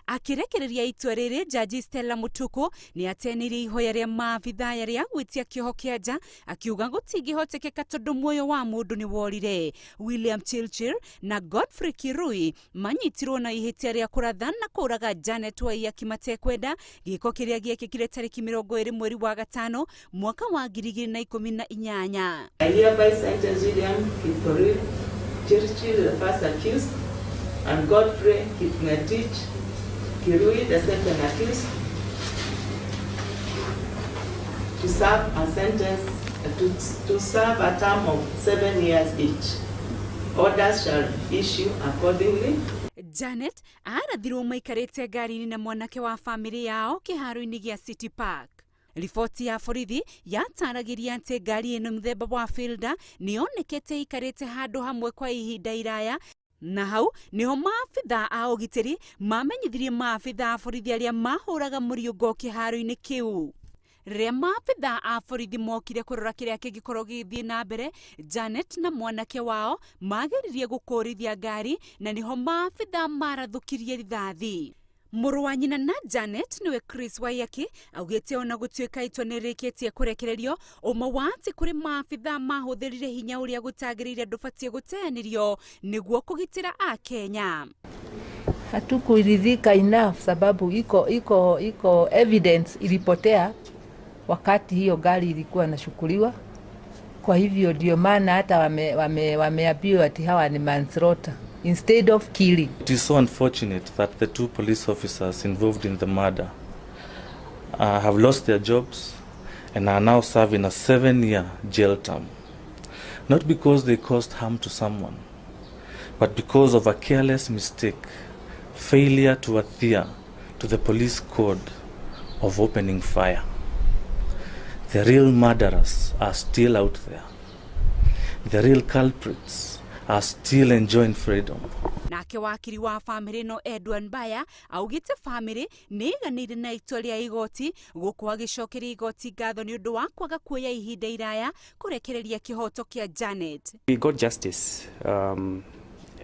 Akĩrekereria itua rĩrĩ, Jaji Stella Mutuku nĩ ateanĩirie ihoya rĩa maabithaa aya rĩa gwĩtia kĩoho kĩa nja, akiuga gũtingĩhotekeka tondũ muoyo wa mũndũ nĩ worire. William Chirchir na Godfrey Kirui manyitirwo na ihĩtia rĩa kũratha na kũũraga Janet Waiyaki matekwenda, gĩko kĩrĩa gĩekĩkire tarĩki 20 mweri wa gatano mwaka wa 2018. I hereby sentence William Kipkorir Chirchir, the first accused, and Godfrey Kipngetich Kirui, the second accused, to serve a sentence to serve a term of 7 years each. Orders shall issue accordingly. Janet arathirwo maikarĩte ngari-inĩ na mwanake wa famĩlĩ yao kĩharo-inĩ gĩa City Park. Riboti ya borithi yataragĩria atĩ ngari ĩno mũthemba wa Fielder nĩyonekete ĩikarĩte handũ hamwe kwa ihinda iraya, na hau niho maabitha a ũgitĩri mamenyithirie maabitha a borithi arĩa mahũraga mũriũngo kĩharo-inĩ kĩu. Rĩrĩa maabitha a borithi mokire kũrora kĩrĩa kĩngĩkorwo gĩgĩthiĩ na mbere, Janet na mwanake wao mageririe gũkũrithia ngari na niho maabitha marathũkirie rithathi. Mũrũ wa nyina na Janet, nĩwe Chris Waiyaki, augĩte ona gũtuĩka itua nĩ rĩkĩtie kũrekererio, ũma wa atĩ kũrĩ maabitha mahũthĩrire hinya ũrĩa gũtagĩrĩire ndũbatiĩ gũteanĩrio nĩguo kũgitĩra Akenya. Hatukuridhika enough sababu iko evidence ilipotea wakati hiyo gari ilikuwa inachukuliwa. Kwa hivyo ndio maana hata wameambiwa ati hawa ni manslaughter instead of killing. It is so unfortunate that the two police officers involved in the murder have lost their jobs and are now serving a 7-year jail term. Not because they caused harm to someone, but because of a careless mistake, failure to adhere to the police code of opening fire. The real murderers are still out there. The real culprits are still enjoying freedom. Nake wakiri wa famĩlĩ ĩno, Edwin Baya, augĩte famĩlĩ nĩ ĩganĩire na itua rĩa igoti, gũkũ agĩcokeria igoti ngatho nĩ ũndũ wa kwaga kuoya ihinda iraya kũrekereria kĩhoto kĩa Janet. We got justice.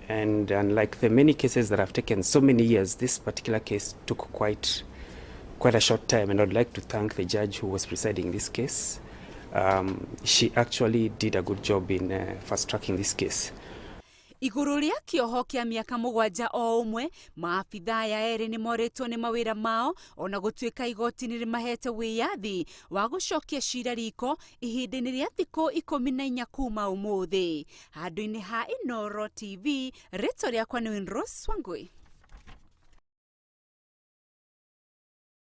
And unlike the many cases that have taken so many years, this particular case took quite a short time. And I'd like to thank the judge who was presiding this case. She actually did a good job in fast tracking this case. Igũrũ rĩa kĩoho kĩa mĩaka 7 o ũmwe, maabitha aya erĩ nĩ morĩtwo nĩ mawĩra mao, ona gũtuĩka igoti nĩ rĩmahete wĩyathi wa gũcokia cira riko ihinda-inĩ rĩa thikũ 14 kuma ũmũthĩ. Handũ-inĩ ha Inooro TV, rĩtwa rĩakwa nĩ Winrose Wangui.